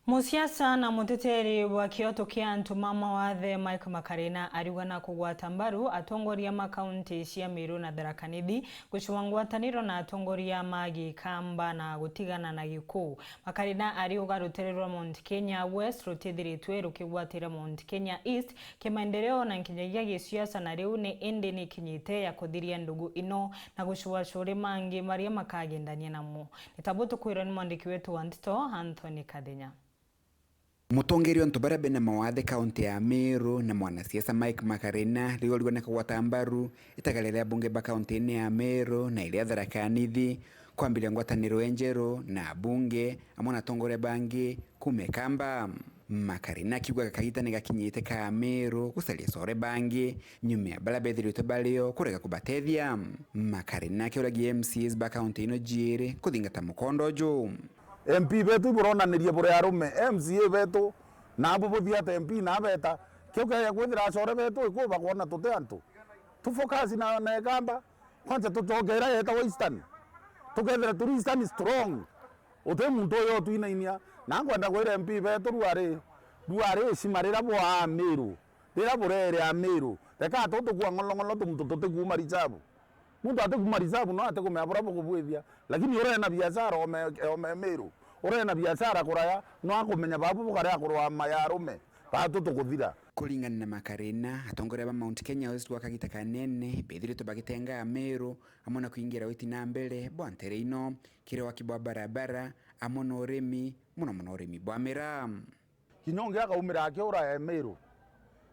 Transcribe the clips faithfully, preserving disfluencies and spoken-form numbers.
Musiasa na muteteri wa kioto kia antu ma mawathe Mike Makarina ariuga na kugwata mbaru atongoria ma kaunti cia Meru na Tharaka Nithi gucua ngwataniro na atongoria ma Gikamba na gutigana na Gikuu. Makarina ariuga rutere rwa Mount Kenya West rutithiritwe rukigwatira Mount Kenya East kimaendeleo na nkinyagia gisiasa, na riu ni indi ni ikinyite ya kuthiria ndugu ino na gucua acuri mangi maria makagendania namo. Ni tabu tukwirwa ni mwandiki wetu wa nteto Anthony Kathenya. Mutongeria wa antu baria bena mawathe kaunti ya Meru na mwanasiasa Mike Makarina riu ariuga ni kugwata mbaru itagaria ria bunge ba kaunti-ini ya Meru na iria Tharaka Nithi kwambiria ngwataniro injeru na abunge amwe na atongoria bangi kuuma Ikamba. Makarina akiuga kagita ni gakinyite ka Meru gucaria acore bangi nyuma ya baria bethiritwe bario kurega kubatethia. Makarina akiuragia M C As ba kaunti ino jiiri kuthingata mukondo uju. M P betu iburonanirie buri arume, M C A betu, nabu buthiate M P na beta. Kiu kiaja kwithira acore betu iku bakwona tuti antu. Tu focus na, na Ikamba, kwanza tucoke ira yetagwa Eastern. Tukethira turi Eastern strong. Uti muntu uyu utwinainia. Na nkwenda kwira M P betu ruari, ruari icima rira bwaa Meru, rira burere Ameru. Reka tu tukua ng'olong'olo tu muntu tutikuuma reserve. Muntu atikuuma reserve no atikumenya buria bukubwithia. Lakini urena biashara ome, ome Meru, urena biashara kuraya, no akumenya babu bukarea kurwa ma ya arume, batu tukuthira. Kuringana na Makarina, atongoria ba Mount Kenya West gwa kagita kanene bethiritwe bagitenga Ameru amwe na kuingira witi na mbere bwa ntere ino kiri waki bwa barabara amwe na urimi, muno muno urimi bwa miraa. Kinya ungi akaumira akiura e Meru,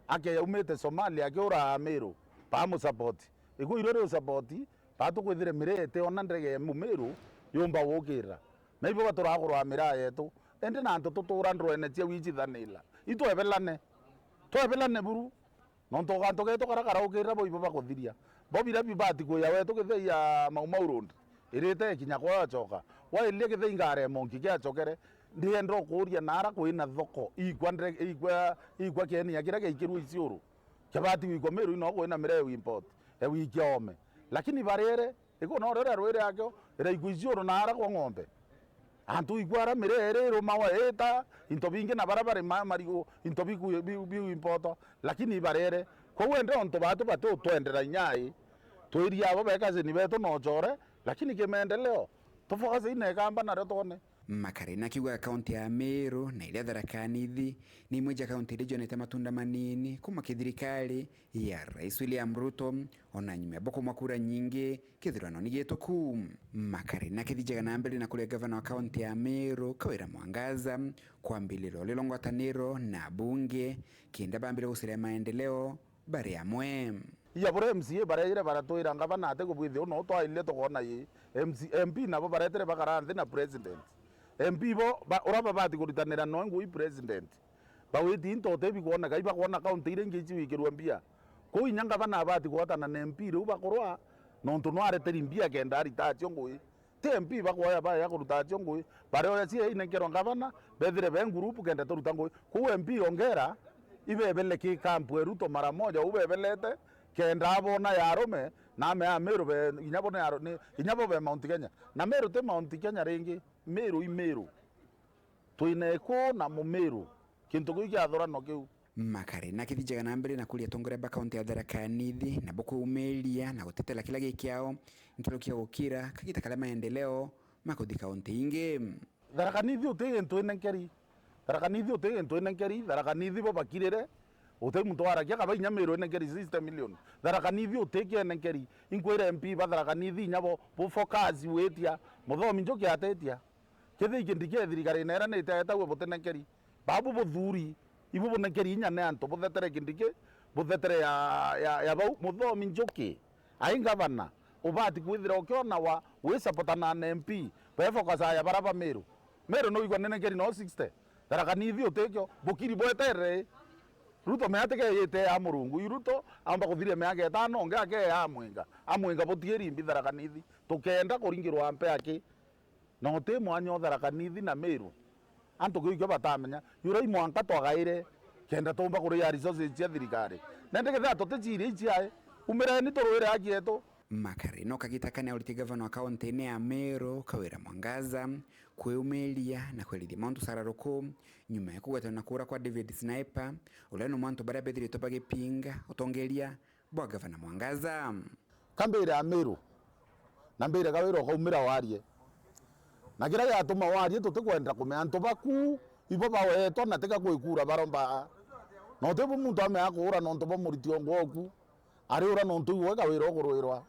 akeya aumite Somalia akiura Meru, bamusupport. Iku irio riu support, batu kwithire miraa iti ona ndege ya Mumeru yumba gukirira. Na ibo baturaga kurwa miraa yetu. Indi na antu tutura ndwene cia wichithanila. Itwebelane. Twebelane buru. Nontu gantu getu karia karaukirira bo ibo bakuthiria. Bo biria bibati kuya wetu Githei ya Mau Mau Road, irite ikinya kwa yacoka. Wairie Githei ngare monki kiacokere, ndienda ukuria naara kwina thoko, ikwa ndre-, ikwa, ikwa kienia kiria giaikirwe Isiolo. Kiabati gwikwa Meru ino kwina miraa ewi import, ewi kiome. Lakini bariere, Iku no riria rwiri akio, iraikwa Isiolo naara kwa ng'ombe. Antu ikwara miraa iri irumawa ita, into bingi na baria bari ma-, marigu, into biku-, bi-, biu impoto, lakini ibarere. Kwou ende ontu batu bati utwendera inya i, twiria abo be cousin betu nocore, lakini kimaendeleo, tufocus ina Ikamba nario twone. Makarina akiuga kaunti ya Meru na iria Tharaka Nithi ni imwe ja kaunti iria cionete matunda manini kuma ki thirikari ya Rais William Ruto, ona nyuma ya bo kumwa kura nyingi kithurano ni gituku. Makarina akithijaga na mbere na kuria gavana wa kaunti ya Meru Kawira Mwangaza kwambiriria rwari rwa ngwataniro na abunge kenda bambire gucaria maendeleo bari amwe. Iya buria M C A barejire baratwira ngavana atikubwithia uu, no twairire tukoona ii M C, M P nabo baretire bakara nthi na president. M P bo ba, uria babati kuritanira noe ngui president. Bawiti into uti bikwoneka, ibakwona kaunti iria ingi ici wikirua mbia. Kwou inya ngavana abati gwatana na M P riu bakurwa, nontu no areteri mbia kenda arita acio ngui. Ti M P bakwoya baya kuruta acio ngui, barioya cia inenkerwa ngavana, bethire be ngurupu kenda turuta ngui. Kwou M P ongera, ibebele ki kampu e Ruto mara moja, ubebelete, kenda abona ya arume, na ame ya Meru be, inya bo ni aru-, ni, inya bo be Mount Kenya. Na Meru ti Mount Kenya ringi, Meru i Meru. Twina iku na Mumiru. Kintu kiu kiathurano kiu. Makarina akithijaga na mbere na kuria atongoria ba kaunti ya Tharaka Nithi nabo kuumiria na gutetera kila gi kiao nkiruki ya gukira kagita karia maendeleo makuthi kaunti ingi. Tharaka Nithi uti gintu inenkeri. Tharaka Nithi uti gintu inenkeri. Tharaka Nithi bo bakirire. Uti muntu waragia kaba inya Miru inenkeri sixty million. Tharaka Nithi uti kienenkeri. Inkwira M P ba Tharaka Nithi inya bo bu focus witia. Muthomi Njuki atitia. Kethira ikindikia thirikarine iria ni itaetagwe butinenkeri. Babu buthuri, ibu bunenkeri inya ni antu buthetere Kindiki, buthetere ya, ya, ya bau, Muthomi Njuki, ai ngavana, ubati kwithira ukionawa wisapotana na M P, befocusaya bara ba Miru. Miru nuigwa ninenkeri no sixty, Tharaka Nithi utikio, bukiri bwetere. Ruto miatike yite ya Murungu, i Ruto aumba kuthiria miaka itano, ungi ake ya Mwinga. A Mwinga butiiri mbi Tharaka Nithi. Tukenda kuringirwa mpe aki. Na uti mwanya o Tharaka Nithi na Miru. Antu kiu ikio batamenya. Yurai mwanka twagaire kenda tuumba kuria resources cia thirikari. Na indi kethira tuticiria iciae, umireni turwire haki yetu. Makari no kagita kane uriti gavana wa kaunti-ini ya Meru, Kawira Mwangaza, kwiumiria na kwerithia mantu sararuku nyuma ya kugwetwa na kuura kwa David Sniper, uria ni umwe antu baria bethiritwe bagipinga utongeria bwa gavana Mwangaza. Ka mbire Ameru, na mbire Kawira ukaumira warie. Na kiria giatuma warie, tutikwenda kumenya antu baku ibo bawetwa na tiga gwikura baromba. Na utibu muntu amea kuura nontu bwa muriti ongo oku, ariura nontu igwe Kawira ukurwirwa.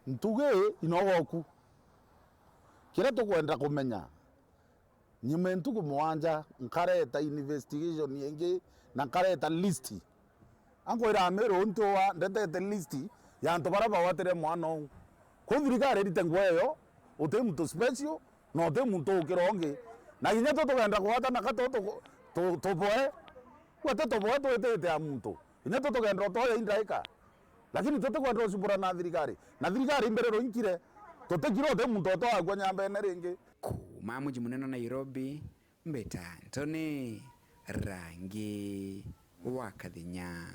Ntugi inogoku. Kiria tukwenda kumenya, nyuma ya ntuku mugwanja, nkareta investigation ingi na nkareta list. Ankwira Ameru untu wa ndetete list ya antu baria bagwatire mwana uu. Kwi thirikari irite nguo eyo, uti muntu special, na uti muntu ukira ungi. Na kinya tu tugenda kugwatana ka tu tu- tu- tuboe, gwe ti tuboe twitite a muntu. Kinya tu tugenda utoya indaika. Lakini tutikwenda ucubura na thirikari. Na thirikari imbere ruinkire, tutikira uti muntu utoagua nyambene ringi. Kuuma muji munene wa Nairobi, mbita Anthony Rangi wa Kathinya.